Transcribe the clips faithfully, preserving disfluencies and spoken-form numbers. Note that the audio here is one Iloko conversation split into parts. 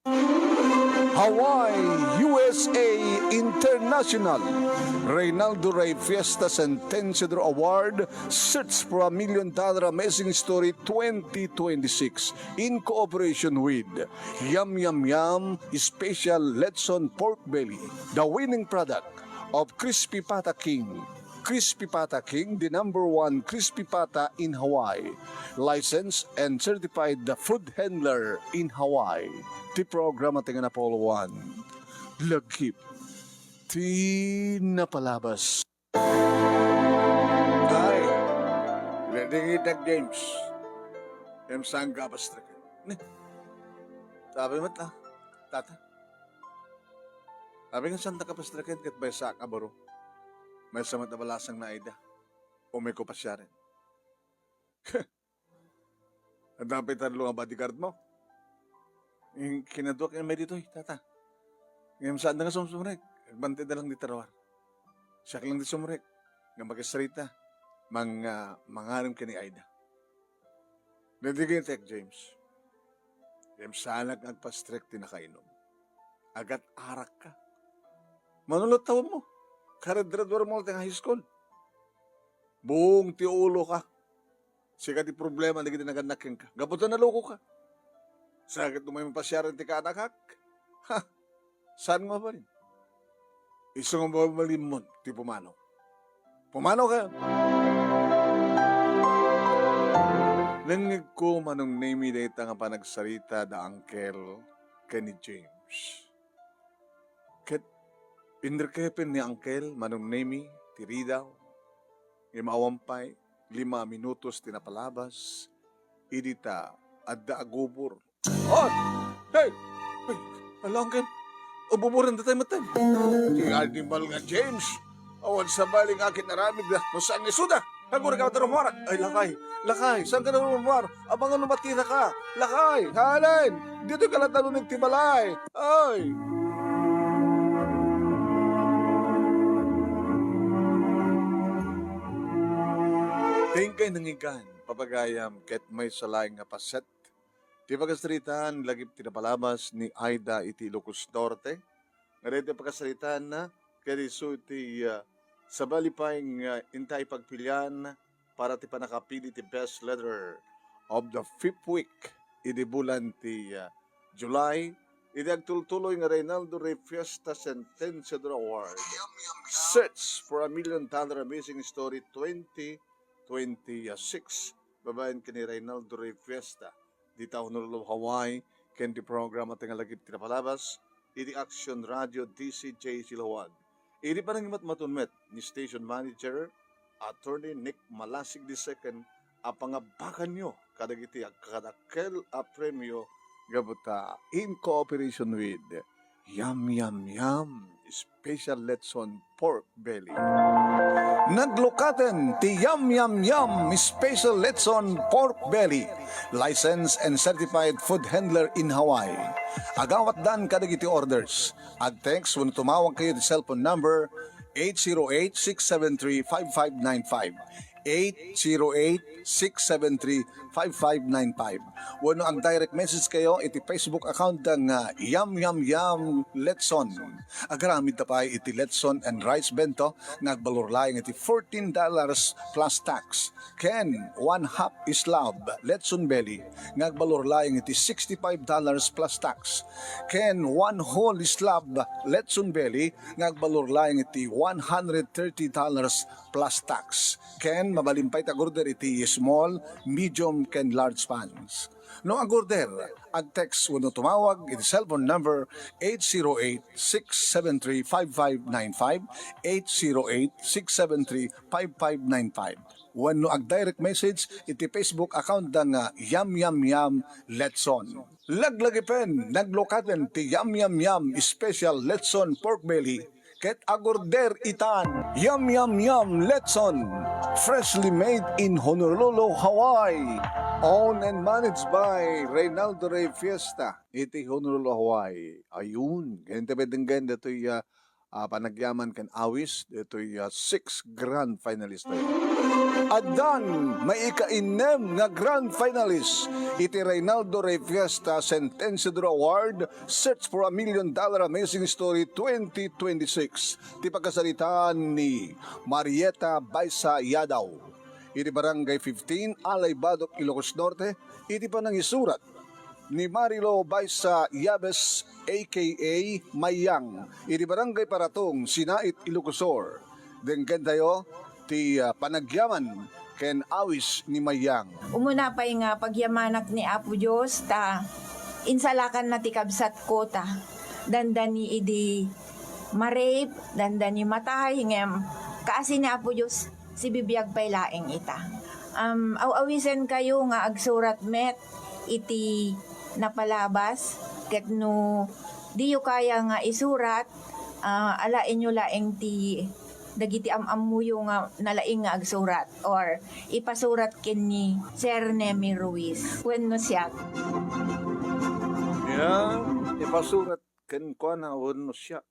Hawaii, U S A International, Reynaldo Rey Fiesta Sentenciador Award, Search for a Million Dollar Amazing Story twenty twenty-six, in cooperation with Yum Yum Yum Special Lechon Pork Belly, the winning product of Crispy Pata King. Crispy Pata King, the number one crispy pata in Hawaii. Licensed and certified the food handler in Hawaii. Ti programa ti nga napolo one. Lagip ti napalabas. Ay, ladingitak, James. Em, saan ka pastreken? Ne? Sabi mo ta, tata. Sabi nga, saan ta ka pastreken ket maysa ka baro? Maysa met a balasang ni Aida. Umay ko pasiaren. Adda pay tallo nga bodyguard mo. Ing kinadua ken may ditoy, tata. Ngem saan da nga sumsumrek. Agbantay da lang dita ruar. Siak lang ti sumrek nga makisarita, mang-, ah, mangarem ken ni Aida. Nadigitek, James. Ngem saanak nga agpastrek ti nakainom. Agat-arak ka. Mano la tawag mo? Karadradwar mo ti high school. Buong ti ulo ka. Sika ti problema dagiti nagannak kenka. Gapu ta naloko ka. Sakit no may mapasiaren ti kaanakak. Ha! Saan nga mabalin? Isu nga mabalinmon ti pumanaw. Pumanaw ka! Nangngegko, Manong Nemy, dayta nga panagsarita da Uncle ken ni James. Ket inrikepen ni Uncle Manong Nemy ti ridaw, ngem awan pay lima a minutos ti napalabas, idi ta adda agubor. Oy! Hey! Hey! Ala, Uncle, aguboren datay metten. Ti animal nga James, awan sabali nga akin aramid da no saan nga isuda. Agurek a matarumara. Ay, lakay, lakay, saan ka narumara? Abangan no matira ka. Lakay, halen, dito ka lang tanuneg ti balay. Ay! Thank you, nangigan, papagayam, ket maysa laeng nga paset ti pagasaritaan lagip ti napalabas ni Aida iti Ilocos Norte, nga daytoy pakasaritaanna ket isu ti, ah, sabali pay nga inta ipagpilian para ti pannakapili ti Best Letter of the Fifth Week idi bulan ti, ah, July, idi agtultuloy nga Reynaldo Rey Fiesta Sentenciador Award, Search for a Million Dollar Amazing Story twenty twenty-six, babaen ken ni Reynaldo Rey Fiesta, dita Honolulu, Hawaii, ken ti programa ti nga lagip ti napalabas iti Action Radio D C J Silawan. Iti panangimatmaton met ni Station Manager, Attorney Nick Malasig the second, a pangabakanyo kadagiti agkadakkel a premio gapu ta in cooperation with Yum Yum Yum Special Lechon Pork Belly. Naglukaten ti Yum Yum Yum Special Lechon Pork Belly, licensed and certified food handler in Hawaii. Agawatdan kadagiti orders. Ag-text wenno tumawag kayo ti cellphone number eight zero eight, six seven three, five five nine five. Eight zero eight, six seven three, five five nine five. Wenno ag-direct message kayo iti Facebook account da nga Yum Yum Yum Letson. Agaramid ta pay iti Letson and Rice Bento nga agbalor laeng iti fourteen dollars plus tax, ken one half slab Letson Belly nga agbalor laeng iti sixty-five dollars plus tax, ken one whole slab Letson Belly nga agbalor laeng iti one hundred thirty dollars plus tax. Ken mabalin pay ti ag-order iti small, medium, ken large pans. No ag-order, ag-text wenno tumawag iti cellphone number eight zero eight, six seven three, five five nine five, eight zero eight, six seven three, five five nine five. Wenno ag-direct message iti Facebook account da nga Yum Yum Yum Letson. Laglagipen, naglukaten ti Yum Yum Yum Special Letson Pork Belly ket ag-order itan. Yum Yum Yum Letson, freshly made in Honolulu, Hawaii. Owned and managed by Reynaldo Rey Fiesta iti Honolulu, Hawaii. Ayun, ganyan tayo denggen datoy, ah, ah, panagyaman ken awis, datoy, ah, six grand finalist tayo. Addan maikainnem nga grand finalist iti Reynaldo Rey Fiesta Sentenciador Award, Search for a Million Dollar Amazing Story twenty twenty-six. Ti pagkasaritaan ni Marieta Baisa Yadaw, iti Barangay fifteen, Alay Badoc, Ilocos Norte, iti panangisurat ni Marilo Baisa Yabes, A K A Mayang, iti Barangay Paratong, Sinait, Ilocos Sur. Denggentayo ti, ah, panagyaman ken awis ni Mayang. Umuna pay nga pagyamanak ni Apo Dios ta insalakanna ti kabsatko ta dandani idi ma-rape, dandani matay, ngem kaasi ni Apo Dios, sibibiag pay laeng ita. Um, aw-awisenkayo nga agsurat met iti napalabas, ket no diyo kaya nga isurat, ah, alaenyo laeng ti dagiti am-ammoyo nga nalaing nga agsurat or ipasurat ken ni Sir Nemi Ruiz wenno siak. Yeah, ipasurat kenkuana wenno siak.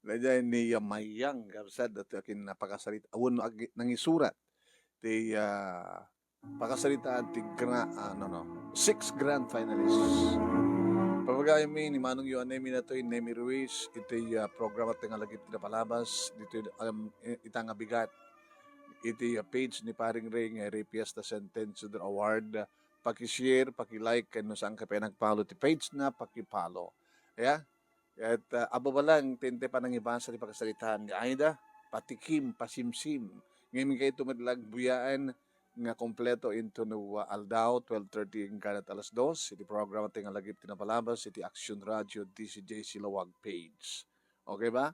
Daydiay ni, ah, Mayang, kabsat, daytoy a kin-, napakasarita, wenno ag-, nangisurat ti, ah, pakasaritaan ti gra-, ah, no, no, six grand finalists. Pabagaymi ni Manong Yohan Nemi daytoy, Nemi Ruiz, iti, ah, programa ti nga lagip ti napalabas, ditoy, um, i-, ita nga bigat. Iti, ah, page ni Paring Ray nga Ray Fiesta Sentenciador Award, paki-share, paki-like, ken no saankayo pay nag-follow ti page na, paki-follow. Yeah? Ket, ah, ababalang ti intay panangibasa ti pakasaritaan ni Aida, patikim, pasimsim. Ngem inkay met la agbuyaan nga kompleto intono nga aldaw, twelve thirty hanggang alas dos, iti programa ti nga lagip ti napalabas iti Action Radio D C J Silawag page. Okay ba?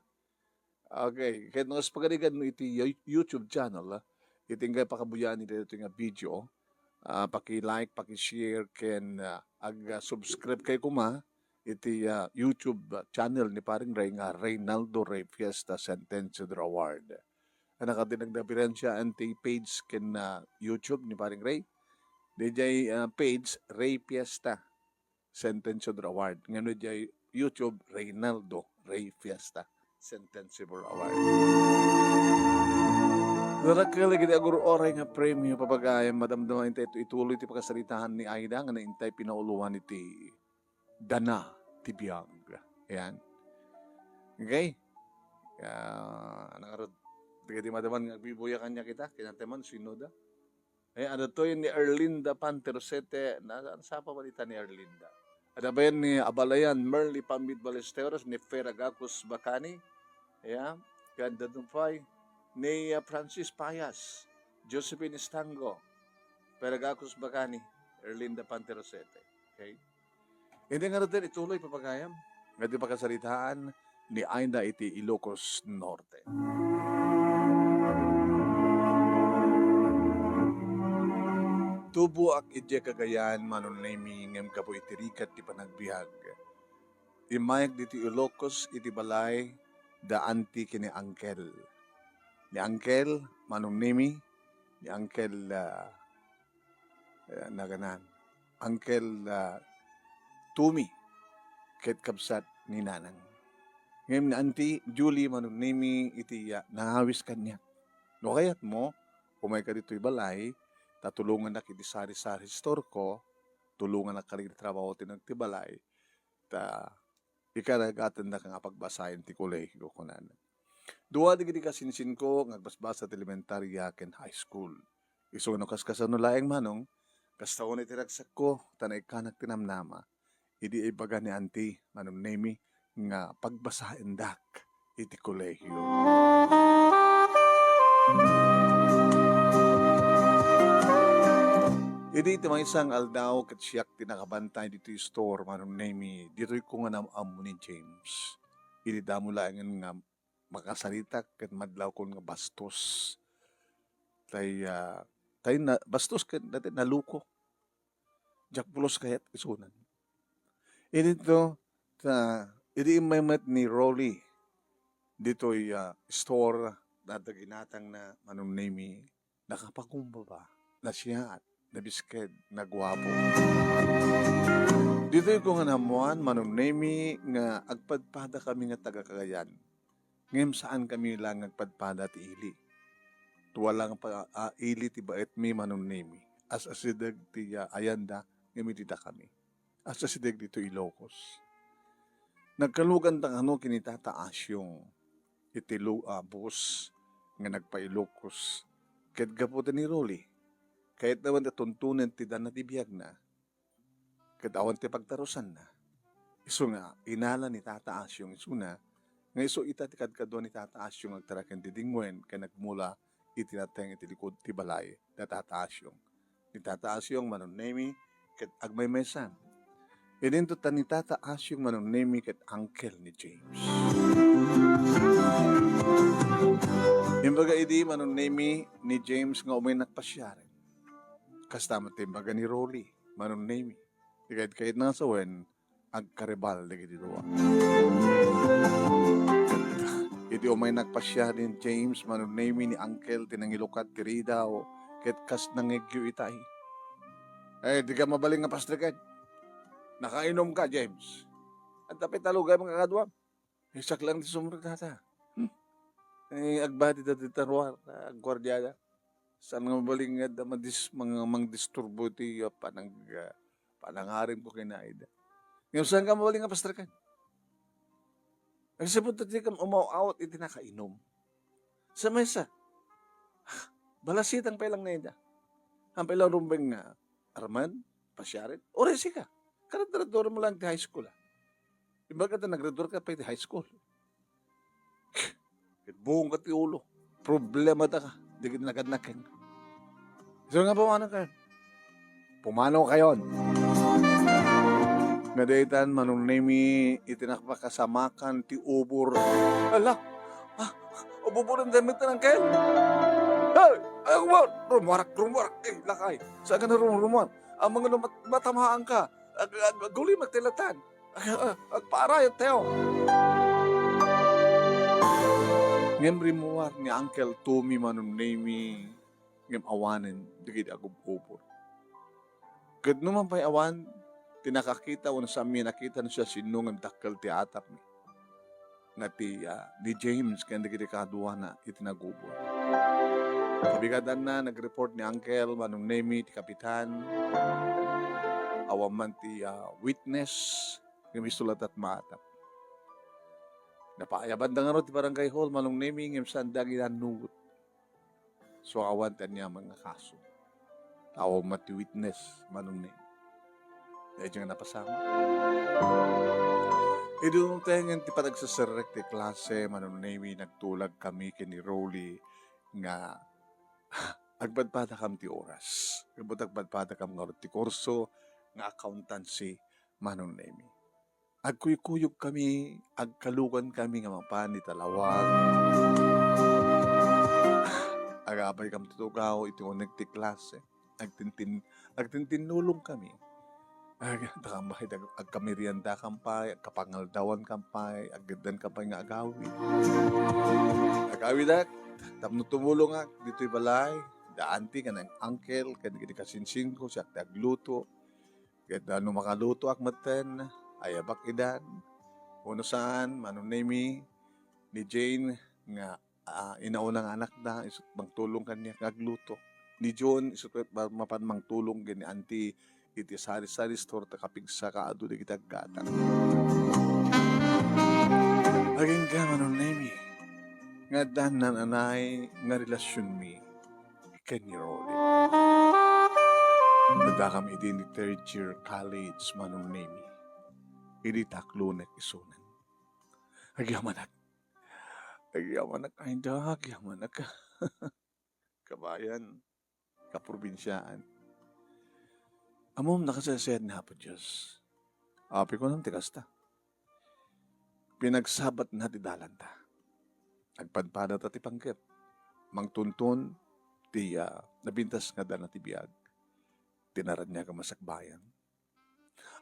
Okay, ket no, kas pagarigan mo iti You-, YouTube channel, ah, iti inkay pakabuyaan iti daytoy nga video, ah, paki-like, paki-share, ken, ah, ag-, ah, subscribe kayo koma iti, ah, YouTube, ah, channel ni Paring Ray nga Reynaldo Ray Fiesta Sentenciador Award. Ania kadi nagdiperensiaan ti page ken, ah, YouTube ni Paring Ray? Daydiay, ah, page, Ray Fiesta Sentenciador Award. Ngem daydiay YouTube, Reynaldo Ray Fiesta Sentenciador Award. Dakkel iti agur-uray nga premio, pabagayam, madamdama intay ituloy ti pakasaritaan ni Aida nga intay pinauloan iti dana ti biag. Ayan. Okay? Ah, nangarud, dagiti madaman nga agbibuya kaniak ita, kinanteman, sinoda? Eh, adda toy ni Erlinda Panterosete, na, nasapa man ita ni Erlinda? Adda bayan ni Abalayan Merly Pambid Ballesteros, ni Feragacos Bacani, ya, ken adda pay ni, ah, Francis Payas, Josephine Estango, Feragacos Bacani, Erlinda Panterosete. Okay? Iti ngaruden, ituloy, papagayam, nga ti pakasaritaan ni Aida iti Ilocos Norte. Tuboak idiay Cagayan, Manong Nemi, ngem gapu iti rigat ti panagbiag, immayak ditoy Ilocos iti balay da anti ken ni angkel. Ni angkel, Manong Nemi, ni angkel, ah, eh, naganan, Uncle, ah, Tommy, ket kabsat ni Nanang. Ngem ni Auntie Julie, Manong Nemi, iti, ah, nangawis kaniak. No kayatmo, umayka ditoy balay, ta tulongannak iti sari-sari store ko, tulongannak kadi iti trabaho ti nagti balay, ta ikaragatendak nga pagbasaen ti kolehio, kunana. Dua dagiti kasinsinko nga agbasbasa ti elementaria ken high school. Isu no kaskasano laeng, Manong, kasta unay ti ragsakko, ta naikkanak ti namnama. Idi ibaga ni Auntie, Manong Nemi, nga pagbasaendak iti kolehio. Idi iti maysa nga aldaw, ket siak ti nakabantay ditoy store, Manong Nemi, ditoyko nga naam-ammo ni James. Idi damo laengen nga makasarita ket madlawkon nga bastos. Tay, ah, tay na, bastos ket dati naluko. Jack Pulos kayat isunan. Idi to, ta, idi immay met ni Rolly ditoy, ah, store, dada ginatangna, Manong Nemi, nakapakumbaba, nasiaat, nabiskeg, naguapo. Ditoyko nga naammuan, Manong Nemi, nga agpadpadakami nga taga-Cagayan. Ngem saankami la nga agpadpada ti ili. wala nga pa-, a-, ili ti baetmi, Manong Nemi. As-asideg ti, ah, ayanda, ngem iti dakami. As-asideg ditoy Ilocos. Nagkaluganta kano ken ni Tata Asyong iti lu-, ah, bus nga nagpa-Ilocos. Ket gapu ta ni Rolly, kayatna met a tuntunen ti dana ti biagna. Ket awan ti pagtarusanna. Isu nga, inala ni Tata Asyong isuna, nga isu ita ti kadkadua ni Tata Asyong agtara ken didingwen ken nagmula iti nateng iti likud ti balay da Tata Asyong. Ni Tata Asyong, Manong Nemi, ket agmaymaysa. Idinto ta ni Tata Asyong, Manong Nemi, ket uncle ni James. Imbaga idi, Manong Nemi, ni James nga umay nagpasiaren. Kasta met ti imbaga ni Rolly, Manong Nemi. Ti kayat-kayatna nga sawen, agkaribal dagiti dua. Iti umay nagpasiar ni James, Manong Nemi, ni Uncle ti nangilukat ti ridaw, ket kas nangngegyo itay. Eh, dika mabalin nga pastreken. Nakainom ka, James. Anta pay talugaymo nga kaduam? Isak lang ti sumrekada. Hmm. Eh, agbati da ti taruar, agguardiada. Saan nga mabalin nga adda madis-, mang-, mangdisturbo iti, ah, panag-, ah, panangarim ko ken ida. Ngem saan ka mabalin nga pastreken? Agsipud ta dika umaw-awat iti nakainom. Sa maysa, balasitang pay lang na ida. Ang pay lang rumbeng nga, Arman, pasiaren? Uray sika. Karadradurem lang ti high school, ah. Imbag ta nagradura ka pay ti high school. Ket buong ka ti ulo. Problema ta ka. Di ket nakadnaken. So nga pumanaw kayon. Pumanaw kayon. Nga daytan, Manong Nemi, iti napakasamakan ti ubor. Ala! Ah, ububoren dayta met, Uncle. Hey! Ay, ubor! Rummuarak, rummuarak. Eh, lakay. Saan ka na rum-, rummuar? Amangan no mat-, matamaan ka. Ag-, ag-, agulimek ti latan. Ag-, ag-, agpaarayat tayo. Ngem rimmuar ni Uncle Tommy, Manong Nemi, ngem awanen dagiti agub-ubor. Ket no man pay awan ti nakakita wenno saanmi a nakita no siasino, ngem dakkel ti atapmi. Nga ti, ah, ni James ken dagiti kaduana iti nagubor. Kabigatan na, nag-report ni Uncle Manong Nemi ti kapitan. Awan man ti, ah, witness, ngem isu latta ti maatap. Napaayabanda ngarud ti barangay hall, Manong Nemi, ngem saanda nga inannugot. So, awan ti aniaman nga kaso. Awan met ti witness, Manong Neng. Daydi nga napasamak. Idi umtengen ti panagseserrek ti klase, Manong Nemi, nagtulag kami ken ni Rolly nga agpadpadakam ti oras. Gapu ta agpadpadakam ngarud ti kurso nga accountancy, Manong Nemi. Agkuykuyogkami, agkalugankami nga mapan iti lawag. Agapaykami ti tugaw iti uneg ti klase. Agtintin-, agtintinnulongkami. Ag-, agkameriendakam pay, agkapangaldawankam pay, aggeddakam pay nga agawid. Agawidak, tapno tumulongak ditoy balay, da auntie ken uncle, ken dagiti kasinsinko, siak ti agluto. Ket, ah, no makalutoak metten, ayabak idan. Wenno saan, Manong Nemi, ni Jane nga, ah, inauna nga anakda, isut' mangtulong kaniak nga agluto. Ni June, isut' ma-, mapan mangtulong ken ni Auntie iti sari-sari store ta kapigsa kaadu dagiti aggatang. Agingga, Manong Nemi, nga addan nananay nga relasionmi ken ni Rolly. Addakam idi ni third year college, Manong Nemi. Idi taklonek isunan. Agyamanak. Agyamanak, ay da, agyamanak. Kabayan, kaprobinsiaan. Ammom, nakasaysayat ni Apo Dios. Apay kunam ti kasta. Pinagsabatna ti dalanta. Agpadpadata ti panggep. Mangtunton ti, ah, nabintas nga dana ti biag. Ti naraniagam a sakbayan.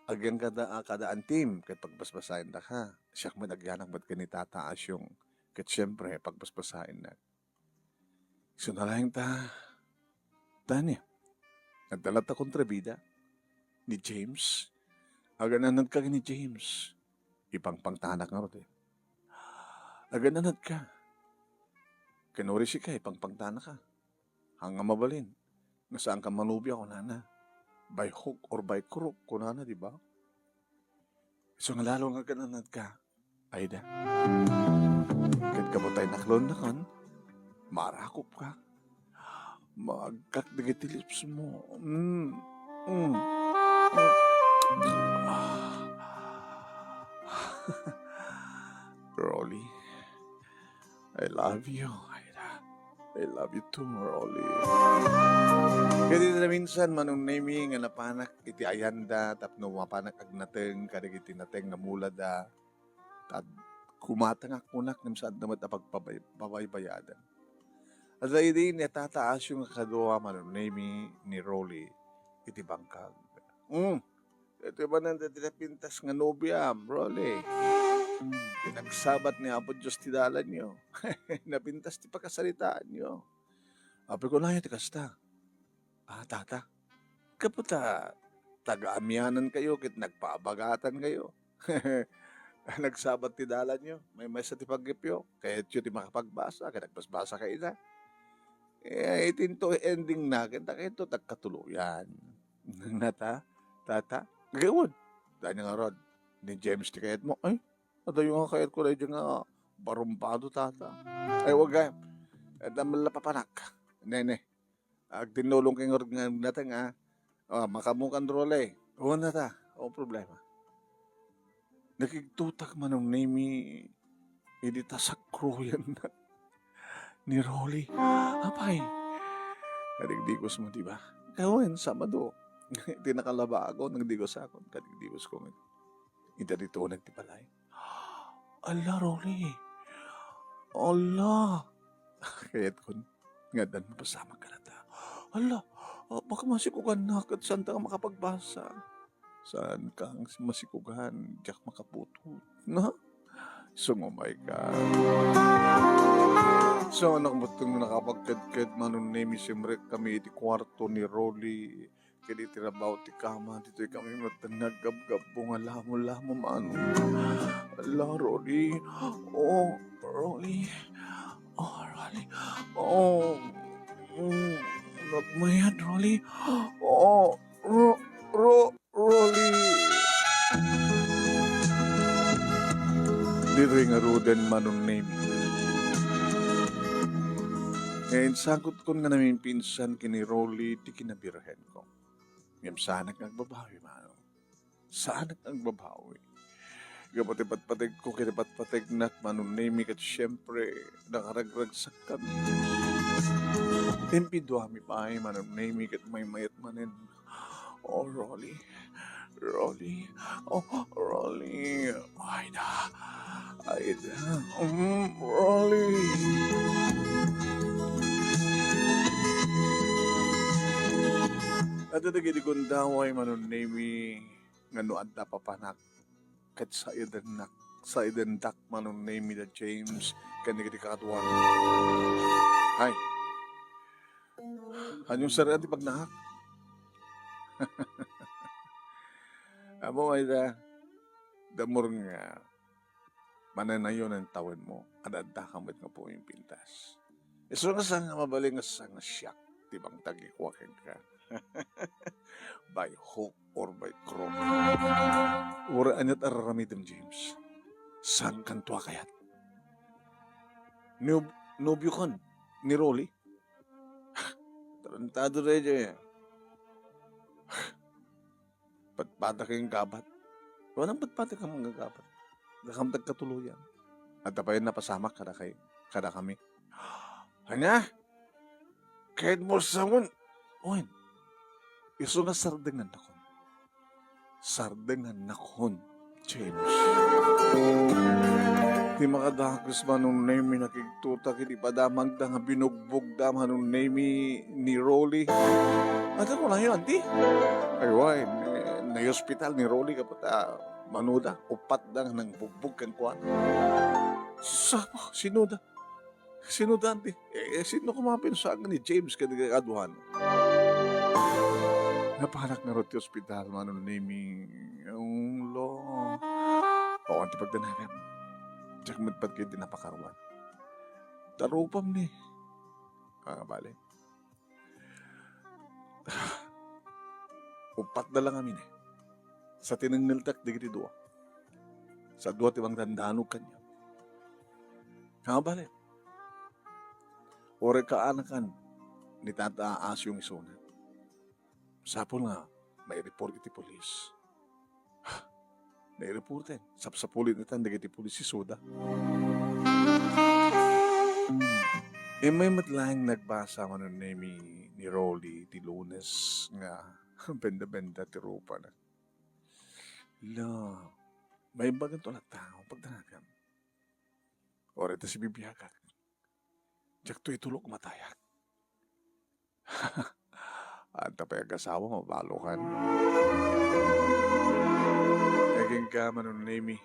Agyan kada, ah, kada antim ket pagbasbasaendaka. Siak met agyanak met ken ni Tata Asyong ket siempre pagbasbasaennak. Isu laeng ta, Tania, adda latta kontrabida ni James. Agan-anadka ken ni James. Ipangpangtanak ngarud, eh. Agan-anadka. Ken uray sika, ipangpangtanaka. Ania nga mabalin? Nga saanka manobia, kunana. By hook or by crook, kunana, di ba? Isu nga lalo nga agkan-annadka, Aida. Ket gapu ta inaklonnakon, marakopka. Maagkak dagiti lips mo. Mm. Mm. Mm. Ah. Rolly, I love you, Aida. I love you too, Rolly. Ket iti naminsan, Manong Nemy, nga napanak iti ayanda tapno mapanak agnateng kadagiti nateng nga mulada, tad-, kumatangak kunak ngem saanda met a pagpabay-, pabaybayadan. Adda idi ni Tata Asio nga kadua, Manong Nemy, ni Rolly iti bangkag. Mm. Iti manen ti napintas nga nobiam, Rolly. Pinagsabat ni Apo Dios ti dalanyo. Napintas ti pakasaritaanyo. Apay, kunayo ti kasta. Ah, tata. Gapu ta taga-amianankayo ket nagpabagatankayo. Nagsabat ti dalanyo. Maymaysa ti panggepyo. Kayatyo ti makapagbasa, ket nagbasbasaka ita. Eh, itinto ending na, ket dakayo ti agkatuloyan. Nata, tata, gawod. Danya ngarud, ni James ti kayatmo. Ay, adayo nga kayatko daydi nga barumbado, tata. Ay, wag, ay. Adda met la papanak. Nene. Agtinnulongka ngarud nga nateng, a. Ah, makaammokan, Rolly. Wen, nata. O, problema. Nakigtotak, Manong Nemy, idi ta sakroyan na ni Rolly. Apay, nadigdigos mo, di ba? Wen, Sabado. Iti nakalabakon, nagdigosakon, kadigdigosko met. Ita dito nagtibalay. Ala, Rolly. Ala. Kayatkon nga addan mapasamak kadata. Ala, ah, baka masikugannak ket saanta nga makapagbasa. Saanka nga masikugan, diak makaputot. Na? Sumamay ka. Saanak met nga nakapagkedked, Manong Nemy, simrek kami iti kuarto ni Rolly. Ket iti rabaw ti kama, ditoy kami met nga aggabgabbo nga lamo-lamo man. Ala, Rolly. Oh, Rolly. Oh, Rolly. Oh, mm, nagmayat, Rolly. Oh, Ro-, Ro-, Rolly. Ditoy ngaruden, Manong Nemy, nga insangkutkon nga naminpinsan ken ni Rolly ti kinabirhenko. Ngem saanak nga agbabawi, Manong. Saanak nga agbabawi. Gapu ti patpategko ken ti patpategnak, Manong Nemy, ket siempre, nakaragragsak kami. Impiduami pay, Manong Nemy, ket maymayat manen. Oh, Rolly. Rolly. Oh, Rolly. Ay na. Ay na. Mm, Rolly. Adda dagiti gundaway, Manong Nemy, nga no adda papanak, ket saidennak, saidendak, Manong Nemy, da James, ken dagiti kakaduana. Hay. Ania saan ti pagnaak? Ammom ita, damor nga mananayon ti tawenmo, ad-addaka met nga pumimpintas. Isu nga saan nga mabalin nga saan nga siak ti bangtag ikuak kenka. By hook or by crook. Uray aniat a raramidem, James. Saankanto a kayat. Nub-, nobiokan ni Rolly. Tarantado daydiay. Patpatak nga gabat. Wen, patpatak nga gabat. Dakam ti agkatuloyan. Adda pay napasamak kadakay-, kadakami. Ania? Kayatmo sawen? Wen. Isu nga sardengannakon. Sardengannakon, James. Ti makadakes, Manong Nemy, nakigtotak iti padamagda nga binugbogda, Manong Nemy, ni Rolly. Ania kunayo, anti? Ay, wen, eh, naiospital ni Rolly gapu ta manuda, uppat da nga nangbugbog kenkuana. Sapa? Sino da? Sino da, anti? Eh, sino koma a pinsaak ni James ken ni kakaduana? Napanak ngarud ti ospital, Manong Nemy. Ang lo. Awan ti pagdanagam. Diak met pay ketdi napakaruar. Tarupam ni. Ah, bale. Uppat da lang amin eh. Sa tinengngeltak dagiti dua. Sa dua ti mangdandanog kaniak. Kababain. Uray kaanakan ni Tata Asyong isuna. Sapul nga maireport iti pulis. Naireporten. Sapsapulen itan dagiti pulis isuda. Immay met laeng nagbasa Manong Nemi ni Rolly ti Lunes nga benda-benda ti rupana. La, maimbagan to latta, pagdanagan. Uray ta sibibiagak. Diak to itulok matayak. Anta pay agasawa, mabalukan. Agingga Manong Nemi,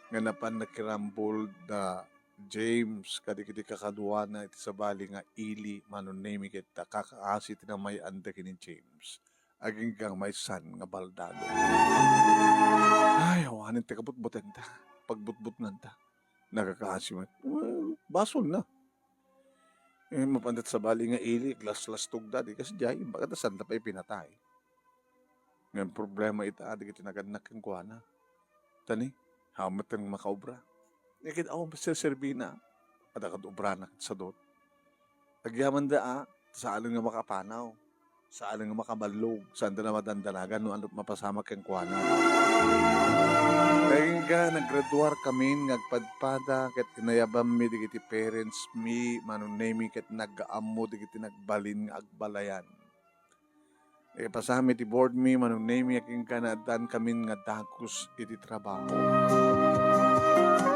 nga napan nakirambol da James kadagiti kakaduana iti sabali nga ili Manong Nemi ket ta kakaasi ti namay-anda ken ni James. Agingga maysan nga baldado. Ay, awanen ti kabutbutengda, pagbutbutnganda. Nakakaasi met. Well, basol na. Eh, mapandat sabali nga ili, glaslastog da, di kas jay, imbagada sanda pay pinatay. Ngem problema ita, dagiti nagannak kenkuana. Tani, hamet nga makaobra. Ni ket awan serserbina, adda kad obrana ket sadot. Agyamanda a, saan nga makapanaw. Saan nga makaballog, saanda a madandanagan no ania ti mapasamak kenkuana. Agingga, naggraduar kami nga agpadpada ket inayabanmi dagiti parents mi, Manong Nemi, ket nagaammo dagiti nagbalin nga agbalayan. Ipasami ti board mi, Manong Nemi, agingga, naaddan kami nga dagus iti trabaho.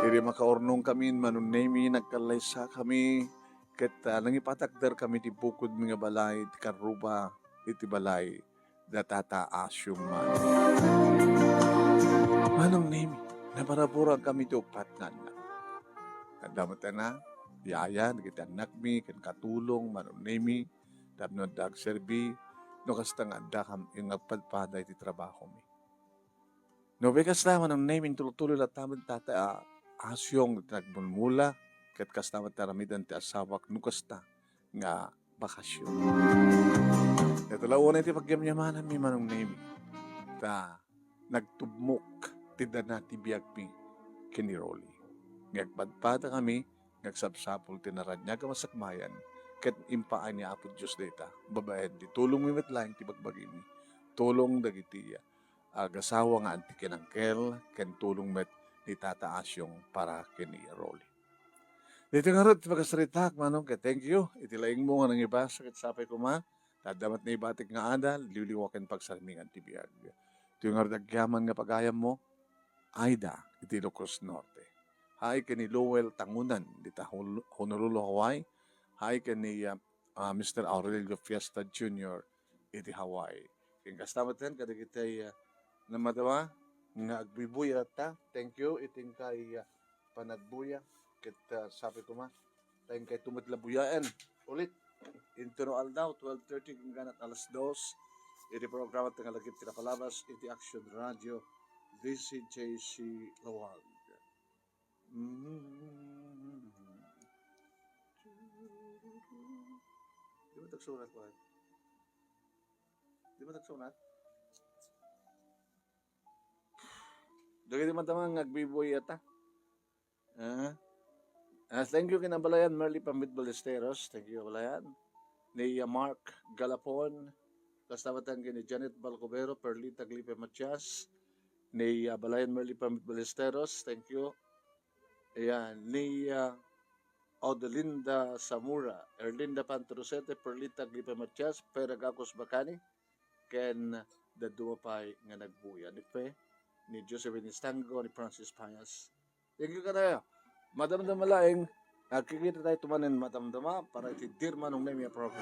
Idi makaurnong kami, Manong Nemi, nagkallaysa kami, ket, ah, nangipatakder kami ti bukod mi nga balay, ti karruba iti balay da Tata Asyong Mano. Manong Nemi, naparaburan kami ti uppat nga annak. Adda met a, yaya, dagiti annakmi, ken katulong, Manong Nemi, tapno adda agserbi, no kasta nga adda kam-, nga agpadpada iti trabahomi. No kasta, Manong Nemi, intultuloy latta met Tata, ah, Asyong ti nagmulmula, ket kasta met aramiden ti asawak no kasta nga bakasyon. Ita la unay ti pagyamyamananmi, Manong Nemi, ta nagtubmok ti dana ti biagmi ken ni Rolly. Nga agpadpada kami, nga agsapsapul ti naraniag a masakbayan, ket impaay ni Apo Dios dayta, babaen ti tulongmi met laeng ti bagbagimi, tulong dagiti agasawa nga anti ken angkel, ken tulong met ni Tata Asyong para ken ni Rolly. Daytoy ngarud ti pakasaritaak, Manong, ket thank you. Iti laingmo nga nangibasa ket sapay koma, ta adda met naibatik nga adal, liwliwa ken pagsarmingan ti biag. Daytoy ngarud agyaman nga pagayammo, Aida, iti Ilocos Norte. Hay ken ni Lowell Tangunan, dita Hon-, Honolulu, Hawaii. Hay ken ni, ah, ah, Mister Aurelio Fiesta Junior iti Hawaii. Ken kasta met ken kadagiti, ah, namadama nga agbuybuya latta. Thank you iti inkay, ah, panagbuya. Ket, ah, sapay koma, ta inkay met la buyaen ulit. Intono aldaw, twelve thirty hanggang alas dos. Iti programa ti nga lagip ti napalabas iti Action Radio, V C J C Laoag. Mm. Di ba tagsurat ko, eh? Di ba tagsurat? Dagiti madama nga agbuybuya ta. Ah. Ah, thank you ken Abalayan Merly Pambit Ballesteros. Thank you, Abalayan. Ni, ah, Mark Galapon. Kasta met ken ni Janet Balcobero, Perlita Glipe Matias. Ni, ah, Abalayan Merly Pambit Ballesteros. Thank you. Ayan. Ni, ah, Odelinda Samura, Erlinda Pantrosete, Perlita Glipe Matias, Pera Gacos Bacani, ken dadduma pay nga nagbuya ni Fe, ni Josephine Estango, ni Francis Payas. Thank you kadayo. Madamdama laeng, nagkikita tayo tumanen madamdama para iti Dear Manong Nemi a program.